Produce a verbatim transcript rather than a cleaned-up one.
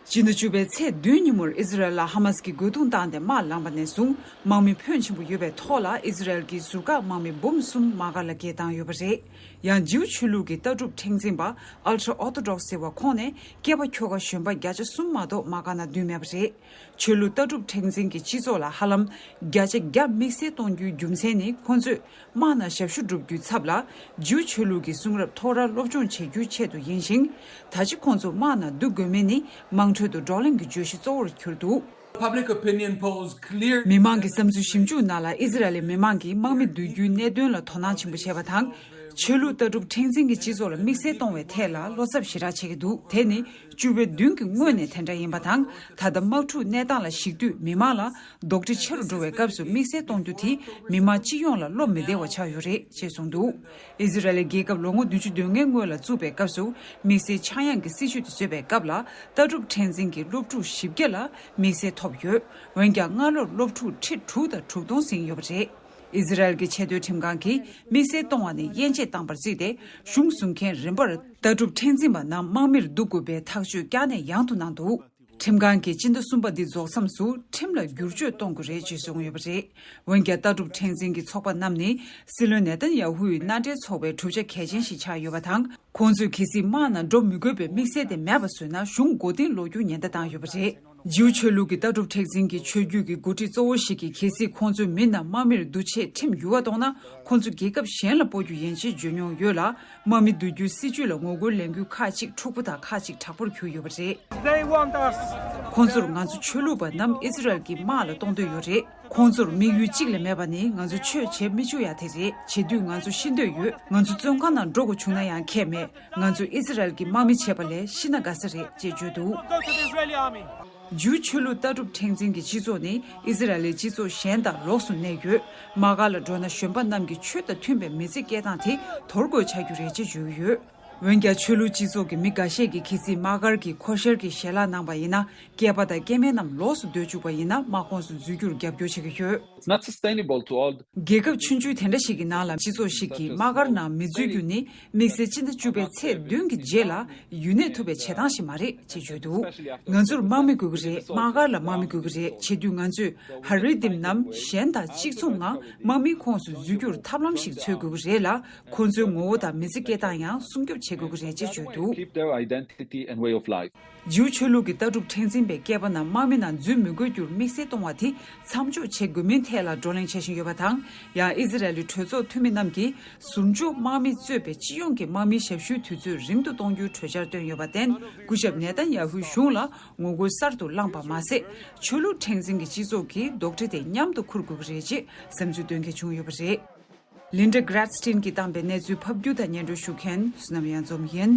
སྤྱི་ཟླ་བཅུ་པའི་ཚེས་བདུན་ཉིན་མོར་ཨི་ཟི་རལ་ལ་ཧ་མ་སི་གིས་རྒོལ་རྡུང་བཏང་སྟེ་དམག་ལངས་པ་ནས་བཟུང་དམག་མི་ཕོན་ཆེན་པོ་ཡོད་པའི་ཐོག་ལ་ཨི་ཟི་རལ་གྱི་ཟུར་བཀག་དམག་མི་འབུམ་གསུམ་དམག་སྒར་ལ་སྐད་བཏང་ཡོད་པ་རེད། ཡང་ཇིའུ་ཆོས་ལུགས་ཀྱི་ལྟ་གྲུབ་མཁྲེགས་འཛིན་པ་Ultra Orthodox ཟེར་བ་ཁོང་ནས་སྐྱེས་པ་ཁྱོ་ག་གཞོན་པ་བརྒྱ་ཆ་གསུམ་མ་གཏོགས་དམག་སྒར་ནང་བསྡུས་མེད་པ་རེད། ཆོས་ལུགས་ལྟ་གྲུབ་མཁྲེགས་འཛིན་གྱི་སྤྱི་ཚོགས་ལ་ཧ་ལམ་བརྒྱ་ཆ་བརྒྱ་དམིགས་བསལ་གཏོང་རྒྱུའི་རྒྱུ་མཚན་ནི་ཁོང་ཚོས་དམག་ནང་ཞབས་ཞུ་བསྒྲུབ་རྒྱུའི་ཚབ་ལ་ཇིའུ་ཆོས་ལུགས་ཀྱི་གསུང་རབ་ཐོག་ར་སློབ་སྦྱོང་བྱེད་རྒྱུའི་ཆེད་དུ་ཡིན་ཞིང་། ད་ཆ་ཁོང་ཚོ་དམག་ནང་འདུ་དགོས་མིན་ནི་དམངས་ཁྲོད་དུ་བགྲོ་གླེང་གི་བརྗོད་གཞི་གཙོ་བོར་གྱུར་འདུག། Public opinion polls clear. མི་མང་གི་བསམ་ཚུལ་ཞིབ་འཇུག་ནང་ལ་ཨི་ཟི་རལ་ལི་མི་མང་གིས་དམག་མི་བསྡུ་རྒྱུའི་གནད་དོན་ལ་དོ་སྣང་ཆེན་པོ་བྱས་པ་དང་། ཆོས་ལུགས་ལྟ་གྲུབ་མཁྲེགས་འཛིན་གྱི་སྤྱི་ཚོགས་ལ་དམིགས་བསལ་གཏོང་བའི་ཐད་ལ་བློ་འཚབ་ཞེ་དྲག་བྱེད་ཀྱི་འདུག། དེ་ནི་བཅུ་པའི་བདུན་གྱི་སྔོན་ནས་དེ་འདྲ་ཡིན་པ་དང་། ད་ལྟ་དམག་འཁྲུག་གནས་སྟངས་ལ་གཞིགས་དུས་མི་མང་ལ་རྡོག་ཁྲེས་ཆེ་རུ་འགྲོ་བའི་སྐབས་སུ་དམིགས་བསལ་གཏོང་རྒྱུ་དེ་མི་མང་སྤྱི་ཡོངས་ལ་བློ་མི་བདེ་བ་ཆགས་ཡོད་རེད་ཅེས་གསུངས་འདུག། ཨི་ཟི་རལ་ལི་རྒྱལ་ཁབ་ལོ་ངོ་བདུན་ཅུ་དོན་ལྔའི་སྔོན་ལ་བཙུགས་པའི་སྐབས་སུ་དམིགས་བསལ་ཆག་ཡང་གི་སྲིད་བྱུས་དེ་བཟོས་པའི་སྐབས་ལ་ལྟ་གྲུབ་མཁྲེགས་འཛིན་གྱི་སློབ་ཕྲུག་བཞི་བརྒྱ་ལ་དམིགས་བསལ་ཐོབ་ཡོད། འོན་ཀྱང་སྔ་ལོར་སློབ་ཕྲུག་ཁྲི་དྲུག་དང་དྲུག་སྟོང་ཟིན་ཡོད་པ་རེད། ཨི་ཟི་རལ་གྱི་ཆེས་མཐོའི་ཁྲིམས་ཁང་གིས་དམིགས་བསལ་གཏོང་བ་ནི་དབྱེ་འབྱེད་བཏང་བར་བརྩིས་ཏེ་གཞུང་བཟུང་མཁན་རིམ་པར་ལྟ་གྲུབ་མཁྲེགས་འཛིན་པ་རྣམས་དམག་མིར་བསྡུ་དགོས་པའི་ཐག་གཅོད་བསྐྱར་ནས་ཡང་དུ་གནང་འདུག། ཁྲིམས་ཁང་གིས་སྤྱི་ཟླ་གསུམ་པ་འདི་རྫོགས་མཚམས་སུ་ཁྲིམས་ལ་བསྒྱུར་བཅོས་གཏོང་དགོས་རེད་ཅེས་གསུངས་ཡོད་པ་རེད། འོན་ཀྱང་ལྟ་གྲུབ་མཁྲེགས་འཛིན་གྱི་ཚོགས་པ་རྣམས་ནི་སྲིད་བློན་ནེ་ཐན་ཡ་ཧུའི་མནའ་འབྲེལ་ཚོགས་པའི་གྲུབ་ཆ་གལ་ཆེན་ཞིག་ཆགས་ཡོད་པ་དང་། ཁོང་ཚོས་གལ་སྲིད་དམག་ནང་འགྲོ་མི་དགོས་པའི་དམིགས་བསལ་དེ་མེད་པ་བཟོས་ན་གཞུང་མགོ་རྟིང་སློག་རྒྱུའི་ཉེན་བརྡ་བཏང་ཡོད་པ་རེད། ཇིའུ་ཆོས་ལུགས་ཀྱི་ལྟ་གྲུབ་མཁྲེགས་འཛིན་གྱི་ཆོས་བརྒྱུད་ཀྱི་འགོ་ཁྲིད་གཙོ་བོ་ཞིག་གིས་གལ་སྲིད་ཁོང་ཚོའི་མི་རྣམས་དམག་མིར་བསྡུ་ཆེད་ཁྲིམས་བསྒྱུར་བ་གཏོང་ན་ཁོང་ཚོ་རྒྱལ་ཁབ་གཞན་ལ་སྤོ་རྒྱུ་ཡིན་ཅེས་བརྗོད་མྱོང་ཡོད་ལ། དམག་མི་བསྡུ་རྒྱུའི་སྲིད་བྱུས་ལ་ངོ་རྒོལ་ལས་འགུལ་ཁག་ཅིག་འཁྲུག་པོ་དང་ཁག་ཅིག་དྲག་པོར་གྱུར་ཡོད་པ་རེད། They want us. ཁོང་ཚོར་ང་ཚོ་ཆོས་ལུགས་པ་རྣམས་ཨི་ཟི་རལ་གྱི་དམག་ལ་གཏོང་འདོད་ཡོད་རེད། ཁོང་ཚོར་དམིགས་ཡུལ་གཅིག་ལས་མེད་པ་ནི་ང་ཚོ་ཆོས་བྱེད་མི་བཅུག་ཡ་དེ་རེད། བྱེད་དུས་ང་ཚོ་ཤི་འདོད་ཡོད། ང་ཚོ་བཙོན་ཁང་ནང་འགྲོ་དགོས་བྱུང་ན་ཡང་ཁྱད་མེད། ང་ཚོ་ཨི་ཟི་རལ་གྱི་དམག་མི་བྱས་པ་ལས་ཤི་ན་དགའ་ས་རེད་ཅེས་བརྗོད་འདུག། Go to the Israeli army. ཇིའུ་ཆོས་ལུགས་ལྟ་གྲུབ་མཁྲེགས་འཛིན་གྱི་སྤྱི་ཚོགས་ནི་ཨི་ཟི་རལ་ལི་སྤྱི་ཚོགས་གཞན་དང་ལོགས་སུ་གནས་ཡོད། དམག་སྒར་ལ་འགྲོ་ན་གཞོན་པ་རྣམས་ཀྱི་ཆོས་དང་མཐུན་པའི་མི་ཚེ་སྐྱེལ་སྟངས་དེ་དོར་དགོས་ཆགས་རྒྱུ་རེད་ཅེས་བརྗོད་ཀྱི་ཡོད། འོན་ཀྱང་ཆོས་ལུགས་སྤྱི་ཚོགས་ཀྱི་མི་འགའ་ཤས་ཀྱིས་གལ་སྲིད་དམག་སྒར་གྱིས་ཁོ་ཤར་གྱི་ཞལ་ལག་གནང་པ་ཡིན་ན། སྐྱེས་པ་དང་སྐྱེས་དམན་རྣམས་ལོགས་སུ་སྡོད་བཅུག་པ་ཡིན་ན་དམག་ཁོངས་སུ་འཛུལ་རྒྱུར་རྒྱབ་སྐྱོར་བྱེད་ཀྱི་ཡོད། It's not sustainable to all. རྒྱལ་ཁབ་ཆུང་ཆུང་དེ་འདྲ་ཞིག་གི་ནང་ལ་སྤྱི་ཚོགས་ཤིག་གིས་དམག་སྒར་ནང་མི་འཛུལ་རྒྱུ་ནི་དམིགས་བསལ་སྤྱི་ཟླ་བཅུ་པའི་ཚེས་བདུན་གྱི་རྗེས་ལ་ཡུན་གནས་ཐུབ་པའི་བྱེད་སྟངས་ཤིག་མ་རེད་ཅེས་བརྗོད་འདུག། ང་ཚོར་དམག་མི་དགོས་ཀྱི་རེད། དམག་སྒར་ལ་དམག་མི་དགོས་ཀྱི་རེད། བྱེད་དུས་ང་ཚོས་ཧ་རི་དིམ་རྣམས་གཞན་དང་གཅིག་མཚུངས་ངང་དམག་མིའི་ཁོངས་སུ་འཛུལ་རྒྱུར་ཐབས་ལམ་ཞིག་འཚོལ་དགོས་ཀྱི་རེད་ལ། ཁོང་ཚོའི་ངོ་བོ་དང་མི་ཚེ་སྐྱེལ་སྟངས་ཡང་སྲུང་སྐྱོབ་བྱེད་དགོས་ཀྱི་རེད་ཅེས་བརྗོད་འདུག། Keep their identity and way of life. ཇིའུ་ཆོས་ལུགས་ཀྱི་ལྟ་གྲུབ་མཁྲེགས་འཛིན་པའི་སྐྱེས་པ་རྣམས་དམག་མི་ནང་འཛུལ་མི་དགོས་རྒྱུར་དམིགས་བསལ་གཏོང་བ་དེ་མཚམས་འཇོག་བྱེད་དགོས་མིན་ཐད་ལ་བགྲོ་གླེང་བྱེད་བཞིན་ཡོད་པ་དང་། ཡང་ཨི་ཟི་རལ་ལི་གྲོས་ཚོགས་འཐུས་མི་རྣམས་ཀྱིས་ཟུར་འཇོག་དམག་མི་གཙོས་པའི་སྤྱི་ཡོངས་ཀྱི་དམག་མིའི་ཞབས་ཞུའི་དུས་ཚོད་རིང་དུ་གཏོང་རྒྱུའི་གྲོས་འཆར་བཏོན་ཡོད་པར་བརྟེན། སྐུ་ཞབས་ནེ་ཐན་ཡ་ཧུའི་གཞུང་ལ་ངོ་རྒོལ་གསར་དུ་བསླངས་པ་མ་ཟད། ཆོས་ལུགས་མཁྲེགས་འཛིན་གྱི་སྤྱི་ཚོགས་ཀྱིས་རྡོག་ཁྲེས་དེ་མཉམ་དུ་འཁུར་དགོས་ཀྱི་རེད་ཅེས་བསམ་ཚུལ་འདོན་མཁན་བྱུང་ཡོད་པ་རེད། Linda Gradstein གྱིས་བཏང་པའི་གནས་ཚུལ་ཕབ་སྒྱུར་དང་སྙན་སྒྲོན་ཞུ་མཁན་བསོད་ནམས་གཡང་འཛོམས་ཡིན།